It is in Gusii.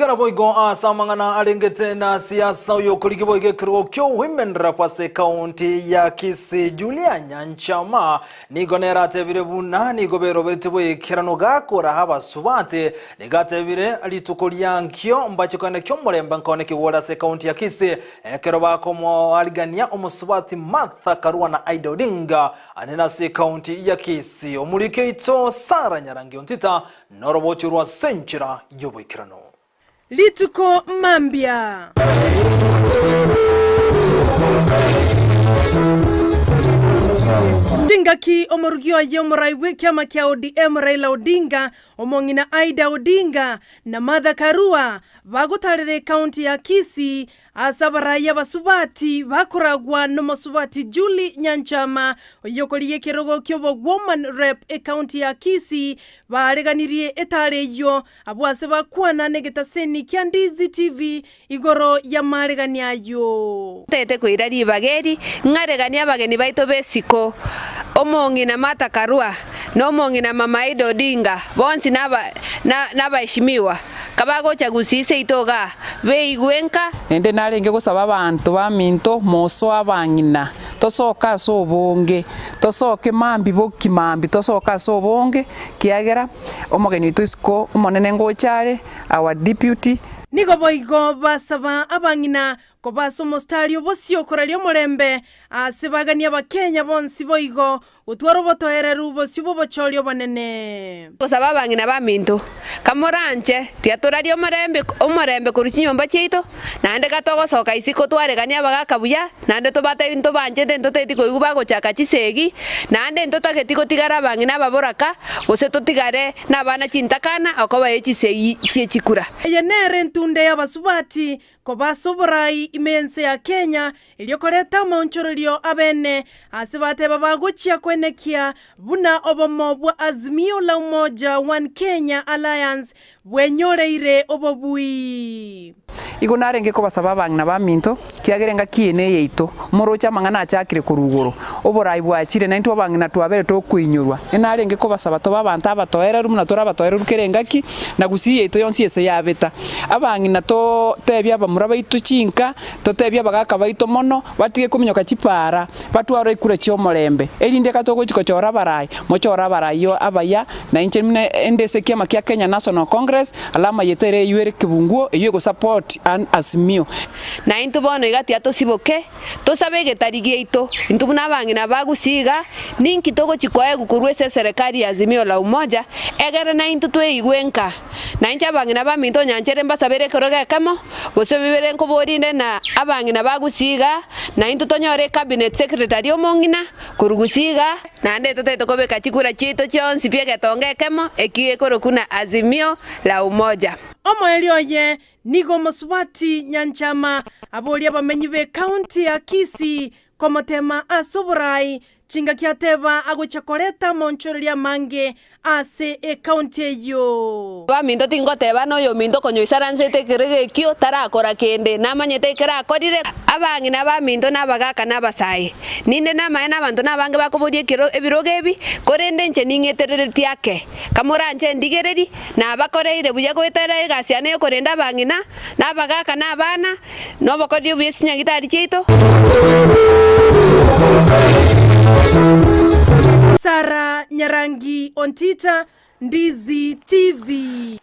Gotigara boigo ase amang'ana arengete na siasa oyo okorigia boigo ekerogo kio Women Rep ase ekaunti ya Kisii Julia Nyanchama nigo nere atebire buna nigo beroberete boikeranu gakoraha abasubati nigo atebire rituko ria nkio mbache koenda kiomorembe nkone kigwore ase ekaunti ya Kisii ekero bakomoarigania omosubati Martha Karua na Ida Odinga anene ase ekaunti ya Kisii omoriki oito Sarah Nyarangi Ontita Norobochio rw'ase enchera y'oboikeranu. Rituko mambia. Chingaki omorugi oye omorai bw'ekiama kia ODM Raila Odinga, omong'ina Ida Odinga na Martha Karua bagotarera ekaunti ya Kisii Ase abarai abasubati bakoragwa nomosubati Julie Nyanchama oyokorigia ekerogo ki'obowoman rep ecounty ya Kisii baareganirie etara eyio abwo ase bakwana negetaseni kia Ndizi TV igoro y'amaaregani ayio. Ntete koira ribaga eri, ng'areganie abageni baito b'esiko, omong'ina Martha Karua, na omong'ina Mama Aida Odinga, bonsi naba nabaheshimiwa. Kabagocha gusii seito igaa, beigwe nka. Naende narenge gosaba abanto baminto, mosoe abang'ina, tosoke ase obonge, tosoke mambia boki mambia tosoke ase obonge, kiagera omogeni oito isiko omonene ngocha are, our deputy. Nigo boigo basaba abang'ina koba ase omostari obosio koraria omorembe ase bagani Abakenya bonsi boigo Gotwara obotoereru bosio bw'obochori obonene. Gosaba abang'ina baminto, kamoranche, tiga torarie omorembe, omorembe korwa chinyomba chiaito, naende gatogosoka isiko twareganie abagaaka buya, naende tobatebi ntobanchete ntotageti koigwa bagochaka chisegi, naende ntotageti gotigara abang'ina ababoraka, gose totigare nabana chintakana okoba ye chisegi chie chikura. Eye nere entunde y'abasubati Koba ase oborai ime y'ense ya Kenya, erio koreta amaonchorerio abene ase bateba bagochia koenekia buna obomo bwa Azimio la Umoja One Kenya Alliance bwenyoreire obobui. Igo narenge kobasaba abang'ina baminto, kiagera engaki eye neyaito, moroche amang'ana achakire korwa igoro, oborai bwachire, naintwe abang'ina twabere tokoinyorwa. Inarenge kobasaba tobe abanto abatoereru buna tore abatoereru kera engaki, na gusii yaito yonsi ase yabeta. Abang'ina totebie abamura baito chinka, totebie abagaka baito mono, batige kominyoka chipaara, batware ekura chi'omorembe, erinde ekero togochia kochora abarai, mochore abarai abaya, na inche buna ende ase ekiama kia Kenya National Congress, alama yaito ere eywo ere kebunguo, eywo egosupport an Azimio. Na intwe bono iga tiga tosiboke, tosabe egetari giaito, intwe buna abang'ina ba Gusii iga, ninki togochia koegwa korwa ase eserekari ya Azimio la Umoja, egere naintwe tweigwe nka. Na inche abang'ina baminto onyanchere mbasabere ekerogo ekemo, gose bibere nkoborinde na abang'ina ba Gusii iga, naintwe tonyore ecabinet secretary omong'ina korwa Gusii iga, naende totagete kobeka chikura chiaito chionsi pi egetonga ekemo, eki gekorokwa na Azimio la Umoja. Omoerio oye Nigo omosubati Nyanchama aboria abamenyi b'ekaunti ya Kisii komotema ase oborai chingaki ateba agochia koreta amaonchoreria amange ase ekaunti eyio. Abaminto tingoteba noyominto konya oisaransete ekerogo ekio tarakora kende, namanyete ekero akorire. Abang'ina baminto na abagaaka na abasae, ninde namaene abanto nabange bakoboria ekero ebirogo ebi, korende inche ning'etereretie ake. Kamoranche ndigererie, Nabakoreire buya goetera egasi yane y'okorenda abang'ina, na abagaaka, na abana, na obokoreri obuya ase chinyagitari chiaito. Sarah Nyarangi Ontita, Ndizi TV.